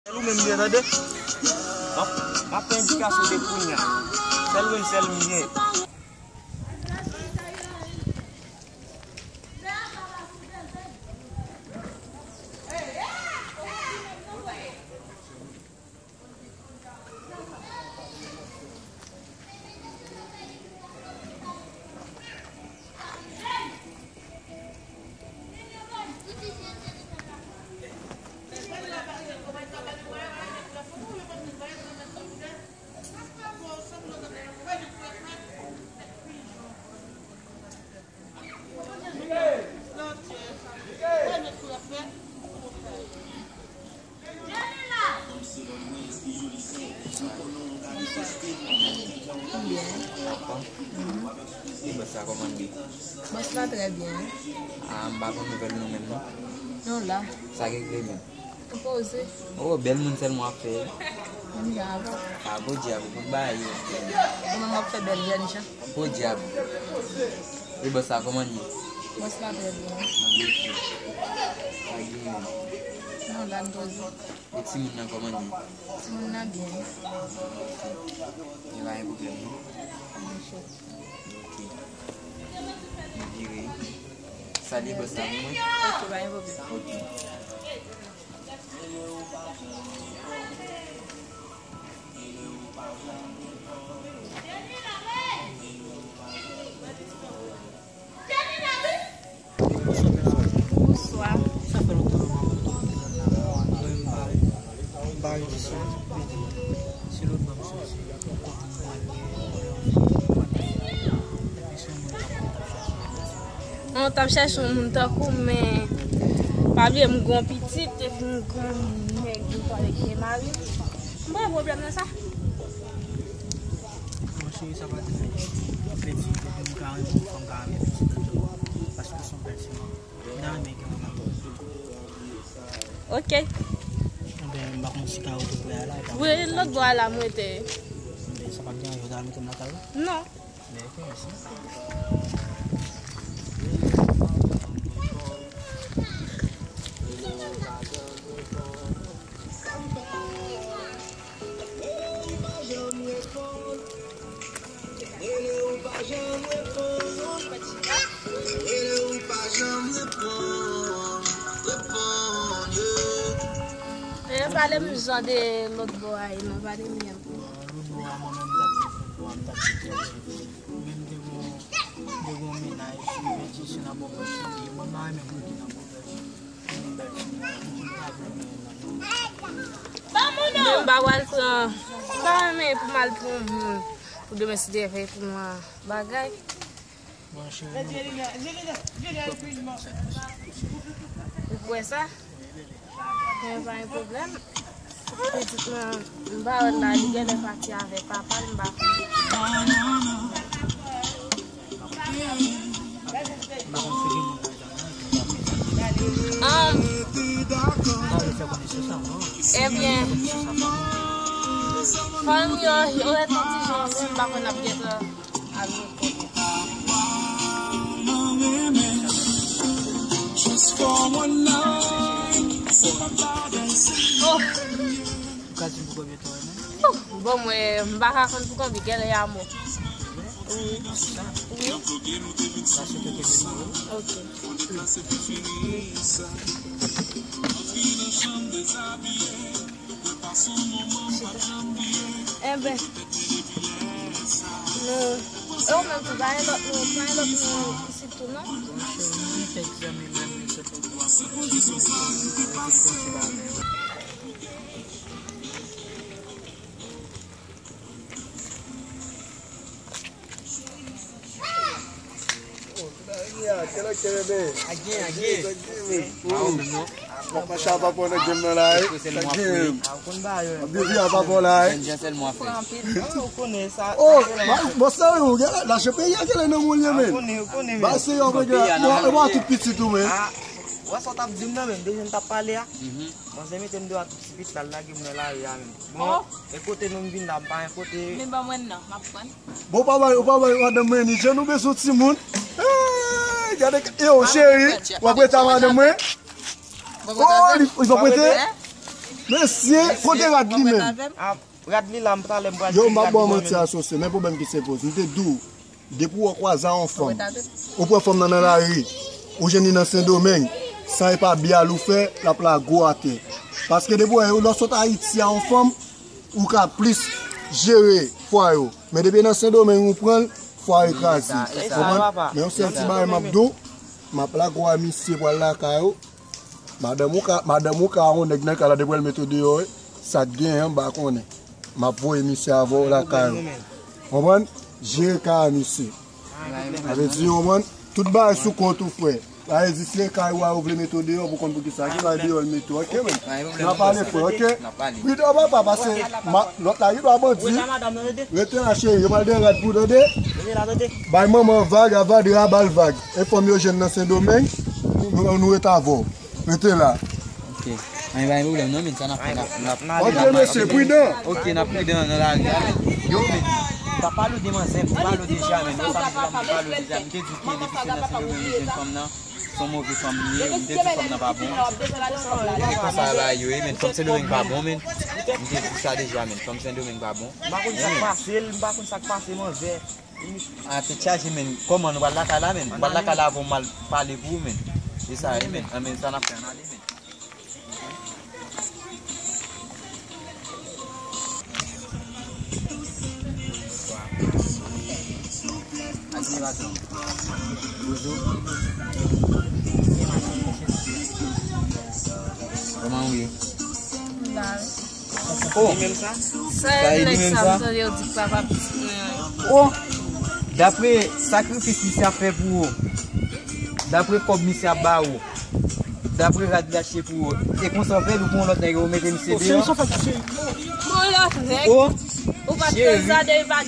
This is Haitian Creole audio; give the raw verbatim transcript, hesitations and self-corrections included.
Sèl ou menm m ye, tande. M ap, m ap fè endikasyon de kounye a. Sèl ou menm, sèl m ye. Byen. E bòs la, kòman l ye? Bòs la trè byen. A, m pa pran nouvèl nou menm, non. Nou la. Sa k regle menm? Ou poze. Oh, bèl moun sèlman w ap fè. Menm jan avè w. A, podyab, ou konn bagay yo. Ou menm w ap fè bèl jèn jan. Podyab. E bòs la, kòman l ye? Bòs la trè byen. Ann rete. Pa gen menm. Nou la, n poze. E timoun nan, kòman l ye? Timoun nan byen. Li pa gen pwoblèm, non? Li cho. Ok. M vire. Salye bòs la pou mwen. Ok, pa gen pwoblèm. Ok. Bonswa. Sa fè lontan nou pa konn tou. Mwen m pa, m pa rete sou, se lòt bò m soti. Mwen t ap chache yon moun tankou m, men pa bliye m gen yon pitit, epi m gen yon nèg m pral gen mari m. M pa gen pwoblèm nan sa. Bon, cheri, sa pa di m. Ou vle di, depi m ka renmen yon fanm, ka renmen pitit li tou. Paske w se yon bèl timoun. M ta renmen gen yon manman. Ok. Enben, m pa konn si ka rete prè a la. Wi, lòt bò a la m rete. Enben, sa p ap deranje w ta mete m lakay ou? Non. Enben, ok, mèsi. E pale m jan de lòt bò a, e non, pale m byen. Lòt bò a, mwen menm, m t ap di foutbòl, m t ap di tèl jè. Men m te gon, m te gon mennaj, m te di se nan bò pòch li ye. Mwen, m pa renmen moun ki nan bò pòch. Men m pa pral pran, m pa renmen pou m al pran yon moun pou demen si Dye vle pou mwen bagay. Ou kwè sa? Men pa gen pwoblèm. Pitit mwen, m pa wè l la, li genlè pati avèk papa l, m pa konnen. Ann. Ebyen, fanmi yo, yo ret yon ti jan, men m pa konn ap gentan al rekòt. Oh. Ou ka di m pou konbyen tan w renmen? Oh, bon, mwen, m pa ka konn pou konbyen, genlè y a mo. Wi. Wi. Sa se kèk nimewo. Ok. Enben, nou, e ou menm tou, pa gen lòt nou, pa gen lòt nou isit tou, non? Mwen fèk zanmi menm, se pou Agen, agen. Mache a pa pran nan game nan la, eh. Sa game. Ap devi a pa pran la, eh. Oh, bò sa yo, gen la, lache peyi a, gen la nan moun li, men. Ba se yo, men, gen la, bon, e ba tout pitit ou, men. Wè sa w t ap di m nan, men, de jan n t ap pale a. Manzè mete m deyò a tout pitit la, l lage m nan lari a menm. Bon, e kote nou m vin la, m pa gen kote. Men ban mwen nan, m ap pran. Bon, ou pa bay, ou pa bay madanm mwen ni jan nou bezwen timoun. Eh, gade, yo, cheri, w ap rete a madanm mwen? Oh, li, li va prete? Mesye, kote rad li menm? Ah, rad li la, m talè m pral Yo, m ap ba w manti asosye, men pwoblèm ki se poze. M te di w, depi w kwaze a yon fanm, ou pran fanm nan nan lari, ou jwenn li nan Sendomeng, san e pa byal ou fè, l ap lage w atè. Paske depi w wè, lè w sot Ayiti a yon fanm, ou ka plis jere fwaye w. Men depi nan Sendomeng ou pran l, fwaye kraze. Konprann? Men yon sèl ti bagay m ap di w, m ap lage w a misye pral lakay ou. Madanm ou ka, madanm ou ka a yon nèg nan kay la, depi w wè l mete w deyò, sa k genyen an, m pa konnen. M ap voye misye avè w lakay ou. Konprann? Jere kay a misye. Sa vle di, konprann? Tout bagay sou kont ou, frè. Sa vle di, si e kay ou a, yo vle mete w deyò, pou konn poukisa. Ki bagay deyò l mete w, oke, men? N a pale, frè, oke? Pridan, papa, pase lòt la, gen dwa bandi. Rete la, cheri, yo pral dèyè rad pou w, tande? Bay manman vag, avadra, ba l vag. E fanm yo jwenn nan Sendomeng, nou, nou ret avè w. Rete la. Ok. Anyen pa gen pwoblèm non, men sa n ap fè, n ap, n ap, n ap, Ok, mesye, pridan. Ok, n ap pridan nan lari a, men. Yo, men. M pa pale w de manzè, m pa pale w de Jamèl, non, sa m di la, m pa pale w de Jamèl. M te di w ke depi se nan Sendomeng li jwenn fanm nan, se yon move fanm li ye, m te di fanm nan pa bon. E konsa bagay yo ye, men, fanm Sendomeng pa bon, men. M te di sa deja, men, fanm Sendomeng pa bon. M pa konn sa k pase l, m pa konn sa k pase manzè. A tèt chaje, men. Kòman nou pral lakay la, men? Nou pral lakay la avan m al pale pou ou, men. E sa ye, men. An, men, sa n ap fè, ann ale, men. Bonjou. Kòman ou ye? M la wi. Oh. Li menm sa? Sa e li menm sa? Sa e li menm sa? M tande yo di k papa pitit mwen an. Oh! Dapre sakrifis misye ap fè pou ou, dapre kòb misye ap ba ou, dapre rad li achte pou ou, e konsa w fè l ou pran yon lòt nèg ou mete misye deyò? Pran yon lòt nèg? Oh! Ou pa t konn sa depi pa